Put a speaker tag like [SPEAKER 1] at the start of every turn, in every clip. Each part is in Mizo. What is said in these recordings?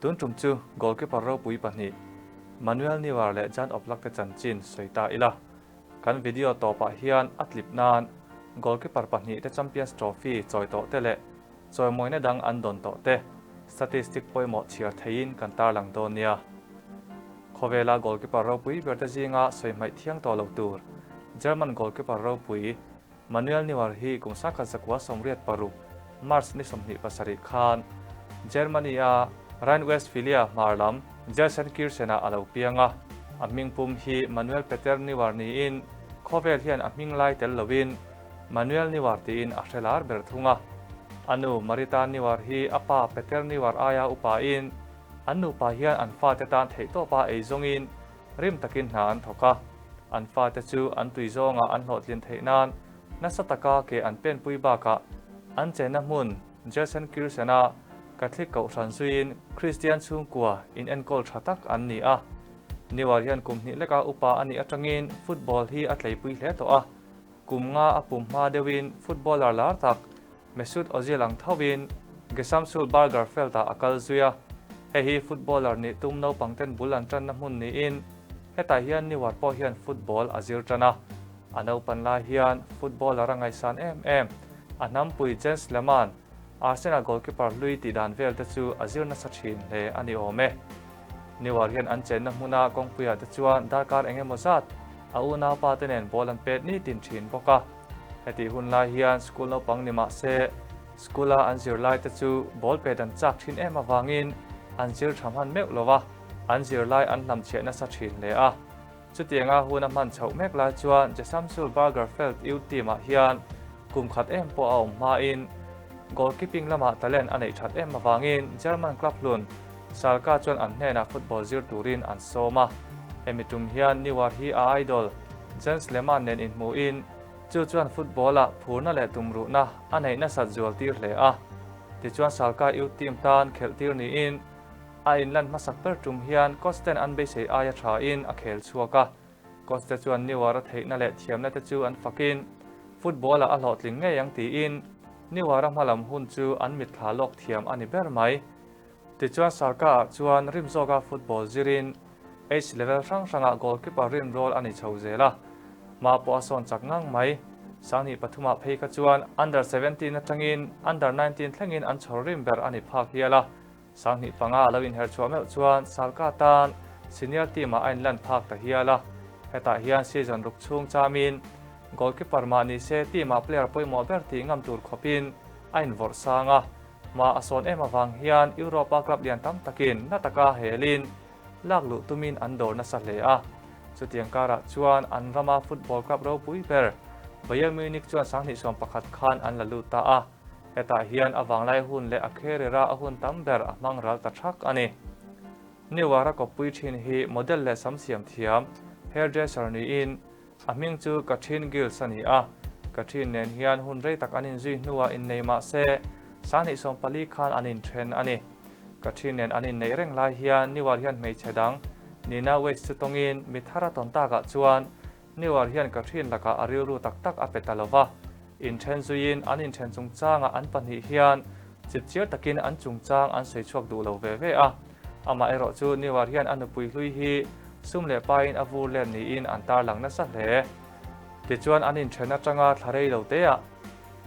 [SPEAKER 1] Tun tum chu goalkeeper ropui pahnih Manuel Neuer leh Jan Oblak te chanchin sawi ta ila. Kan video tawpah hian a tlip nan goalkeeper pahnih te Champions Trophy chawi tawh te leh chawimawina dang an dawn tawh te statistic pawimawh chhiar theiin kan tarlang dawn nia. Khawvela goalkeeper ropui ber te zinga sawi hmaih thiang tawh lo tur German goalkeeper ropui Manuel Neuer hi kum sangkhat zakua 86, March ni 27 khan Germany-a Rhine-Westphalia hmar lam Gelsenkirchen-ah a lo piang a. A hming pum hi Manuel Peter Neuer niin khawvel hian a hming lai tel loin Manuel Neuer tiin a hre lar ber thung a. A nu Marita Neuer hi a pa Peter Neuer aia upain an nupa hian an fate tan theihtawpa ei zawngin Rim takin hna an thawk a, an fate chu an tui zawngah an hlawhtlin theih nan nasa taka ke an penpui bakah an chenna hmun Gelsenkirchen-a Catholic kohhran zuiin Kristian chhungkua inenkawl tha tak an ni a. Neuer hian kum hnih leka upa a nih atangin football hi a tleipui hle tawh a, kum nga a pum hma deuhin footballer lar tak Mesut Ozil ang thovin Gesamtschule Bargerfeld-ah a kal zui a, hei hi footballer nih tum naupangten bul an tanna hmun niin hetah hian Neuer pawh hian football a zir tan a. A naupan lai hian footballer a ngaihsan em em. A hnampui Jens Lehmann, Arsenal goalkeeper hlui tih dan vel te chu a zir nasa thin hle a ni awm e. Neuer hian an chenna hmuna kawngpuiah te chuan darkar eng emaw zat a unaupa te nen ball an pet nitin thin bawk a. Hetih hun lai hian school naupang ni mah se, school-a an zirlaite chu ball pet an chak thin em avangin an zir tha hman meuh lo a, an zirlai an hlamchhiah nasa thin hle a. Chutianga hun a hman chhoh mek lai chuan Jesamsul Bargerfeld youth team-ah hian kum khat em pawh a awm hmain goalkeeping lamah talent a neih that em avangin German club hlun Schalke chuan an hnenah football zir turin an sawm a. Hemi tum hian Neuer hi a idol Jens Lehmann nen inhmuhin chu chuan football-ah phurna leh tumruhna a neih nasat zual tir hle a. Tichuan Schalke youth team tan khelh tir niin a inlan hmasak ber tum hian coach ten an beisei aia thain a khel chhuak a. Coach te chuan Neuer a theihna leh thiamna te chu an fakin football-ah a hlawhtling ngei ang tiin Neuer a hmalam hun chu an mitthla lawk thiam a ni ber mai. Tichuan Sarka-ah chuan rim zawka football zirin age level hrang hrangah goalkeeper rin rawl a ni chho zel a, hma pawh a sawn chak ngang mai. Sanghnih pathumah phei kha chuan under 17 atangin under 19 thlengin an chhawr rim ber a ni phak hial a, sanghnih panga a lo inher chhuah meuh chuan Sarka tan senior team-ah a inlan phak ta hial a, hetah hian season ruk chhung chamin goalkeeper mah ni se team-ah player pawimawh ber tih ngam tur khawpin a invawrh sang a. Hma a sawn em avang hian Europe-a club lian tam takin na taka helin lak luh tumin an dawr nasa hle a. Chutiang karah chuan an rama football club ropui ber Bayern Munich chuan 2011 khan an la lut ta a. Hetah hian a vanglai hun leh a career-a a hun tam ber a hmang ral ta thak a ni. Neuer-a kawppui thin hi model leh sam siam thiam, hairdresser niin A hming chu Kathryn Gills a ni a, Kathryn nen hian hun rei tak an inzui hnuah innei mah se, 2014 khan an inthen a ni. Kathryn nen an inneih reng lai hian Neuer hian hmeichhe dang Nina Weiss chu tawngin mi thar a tawn takah chuan Neuer hian Kathryn lakah a rilru tak tak a pe ta lo va. Inthen zuiin an inthen chungchangah an pahnih hian chipchiar takin an chungchang an sawi chhuak duh lo ve ve a. Amaherawh chu Neuer hian a nupui hlui hi sum leh pain a vur let niin an tarlang nasa hle. Tichuan an inthen atanga thla rei lo teah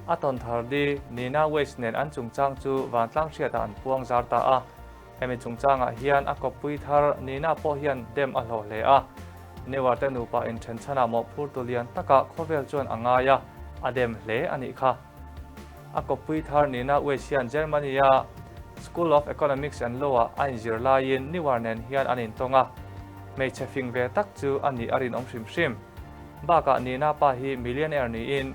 [SPEAKER 1] a tawn thar di Nina Weiss nen an chungchang chu vantlang hriatah an puang zar ta a. Hemi chungchangah hian a kawppui thar Nina pawh hian dem a hlawh hle a. Neuer te nupa inthen chhanah mawhphurtu lian takah khawvel chuan a ngai a, a dem hle a nih kha. A kawppui thar Nina Weiss hian Germany-a School of Economics and Law-ah a inzir laiin Neuer nen hian an intawng a, hmeichhe fing ve tak chu a nih a rinawm hrim hrim. Bakah Nina pa hi millionaire niin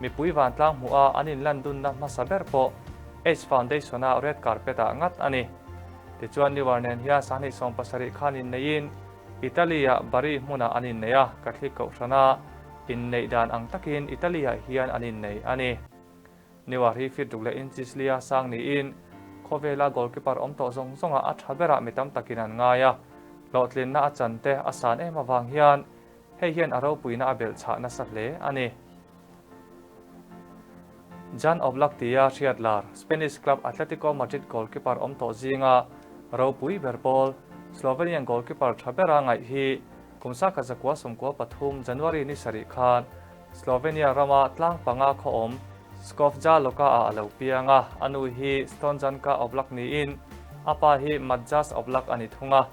[SPEAKER 1] mipui vantlang hmuha an inlandunna hmasa ber pawh H Foundation-a red carpet-ah ngat a ni. Tichuan Neuer nen hian 2017 khan inneiin Italy-ah Bari hmunah an innei a, Catholic kohhrana inneih dan ang takin Italy-ah hian an innei a ni. Neuer hi feet ruk leh inches lia sang niin khawvela goalkeeper awm tawh zawng zawngah a tha berah mi tam takin an ngai a, hlawhtlinna a chan te a san em avang hian hei hian a ropuina a belhchhah nasa hle a ni. Jan Oblak tia hriat lar Spanish club Atletico Madrid goalkeeper awm tawh zinga. Ropui ber pawl, Slovenian goalkeeper tha bera ngaih hi kum sakhat 1993 January ni sarih khan Slovenia rama tlang panga khaw awm Skofja Loka-ah a lo piang a, a nu hi Stonjanka Oblak niin a pa hi Matjas Oblak a ni thung a.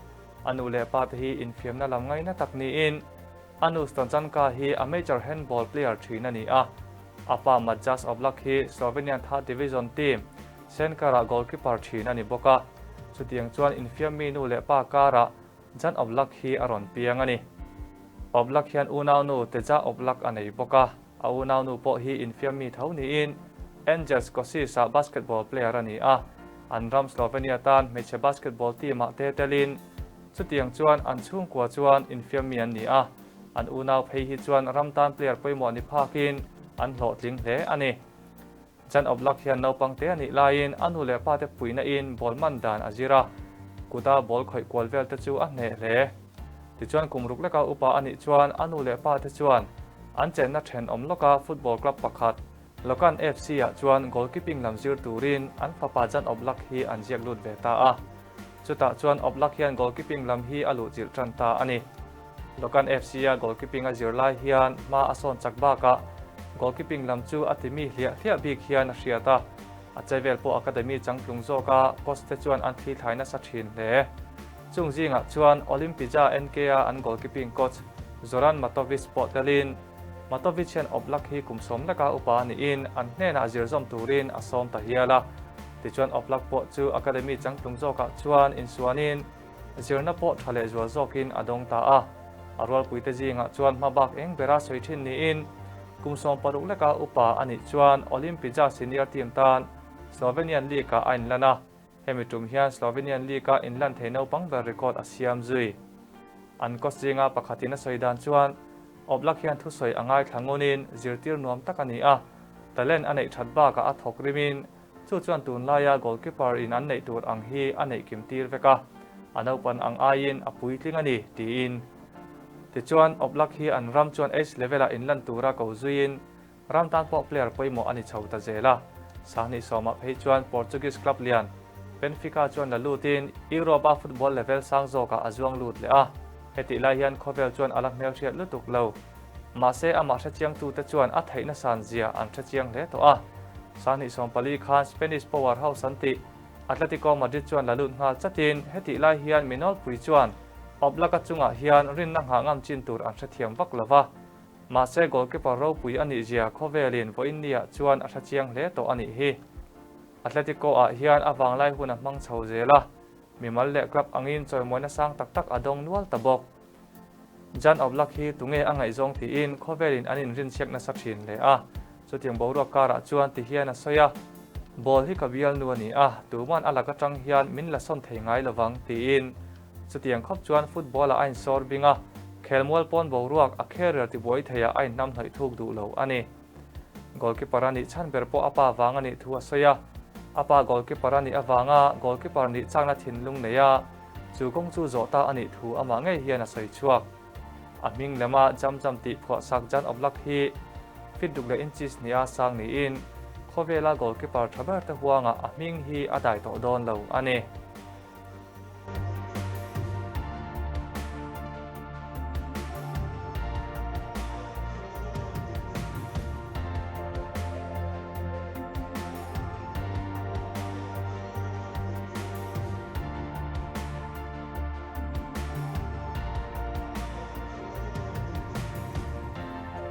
[SPEAKER 1] A nu leh pa te hi infiamna lam ngaina tak niin a nu Stonjanka hi amateur handball player thin a ni a. A pa Matjas Oblak hi Slovenian third division team Senkar-ah goalkeeper thin a ni bawk a. Chutiang chuan infiammi nu leh pa karah Jan Oblak hi a rawn piang a ni. Oblak hian unaunu Teja Oblak a nei bawk a, a unaunu pawh hi infiammi tho niin Angels Kosice-ah basketball player a ni a, an ram Slovenia tan hmeichhe basketball team-ah te telin chutiang chuan an chhungkua chuan infiammi an ni a, an unau phei hi chuan ram tan player pawimawh ni phakin an hlawhtling hle a ni. Jan Oblak hian naupang te a nih laiin a nu leh pa te puihna in ball man dan a zir a, kuta ball khawih kual vel te chu a hneh hle. Tichuan kum ruk leka upa a nih chuan a nu leh pa te chuan an chenna thenawm lawka football club pakhat Lokan FC ah chuan goalkeeping lam zir turin an fapa Jan Oblak hi an ziak lut ve ta a. Chutah chuan Oblak hian goalkeeping lam hi a luhchilh tan ta a ni. Lokan FC-a goalkeeping a zir lai hian hma a sawn chak bakah goalkeeping lam chu a timi hliah hliah bik hian a hriat a, a chevel pawh academy changtlung zawka coach te chuan an thli thlai nasa thin hle. Chung zingah chuan Olimpija NK-a an goalkeeping coach Zoran Matovic pawh telin Matovic hian Oblak hi kum sawm leka upa niin an hnenah zir zawm turin a sawm ta hial a. Tichuan Oblak pawh chu academy changtlung zawkah chuan insuanin Zirna pawh tha leh zual zawkin a dawng ta a. A rualpuite zingah chuan hmabak eng bera sawi thin niin kum 16 leka upa a nih chuan Olimpija senior team tan Slovenian League-ah a inlan a, hemi tum hian Slovenian League-a inlan thei naupang ber record a siam zui. An coach zinga pakhatin a sawi dan chuan Oblak hian thusawi a ngaithla ngunin zirtir nuam tak a ni a, talent a neih that bakah a thawk rimin Chu chuan tunlaia goalkeeper in an neih tur ang hi a neih kim tir vek a, a naupan ang aiin a puitling a ni, tiin. Tichuan, Oblak hi an ram chuan age level-ah inlan tura ko zuiin ram tan pawh player pawimawh a ni chho ta zel a. Sahnih sawmah phei chuan Portuguese club lian Benfica chuan la lutin Europe-a football level sang zawkah a zuang lut leh a. Hetih lai hian khawvel chuan a la hmelhriat lutuk lo. Mahse, amah hrechiangtute chuan a theihna san zia an hrechiang hle tawh a. 2014 khan Spanish powerhouse an tih Atletico Madrid chuan la lut nghal chatin hetih lai hian mi nawlpui chuan Oblak-a chungah hian rinna nghah ngam chin tur an hrethiam vak lo va. Mahse, goalkeeper ropui a nih zia khawvelin vawiinniah chuan a hrechiang hle tawh a nih hi. Atletico-ah hian a vanglai hun a hmang chho zel a, mimal leh club angin chawimawina sang tak tak a dawng nual ta bawk. Jan Oblak hi tunge a ngaihzawng tiin khawvelin an inrinchhiak nasa thin hle a, chutiang boruak karah chuan ti hian a sawi a, Ball hi ka bialnu a ni a, tuman a lak atang hian min la sawn thei ngai lovang tiin. Chutiang khawp chuan football-ah a insawr bing a, khelmual pawn boruak a career tibuai theiah a inhnamhnawih thuk duh lo a ni. Goalkeeper a nih chhan ber pawh a pa vang a nih thu a sawi a, a pa goalkeeper a nih avanga goalkeeper nih chakna thinlung nei a, chu kawng chu zawh ta a nih thu amah ngei hian a sawi chhuak. A hming lema Jam Jam tih phuahsak Jan Oblak hi feet ruk leh inches hniha sang niin khawvela goalkeeper tha ber te huangah a hming hi a dai tawh dawn lo a ni.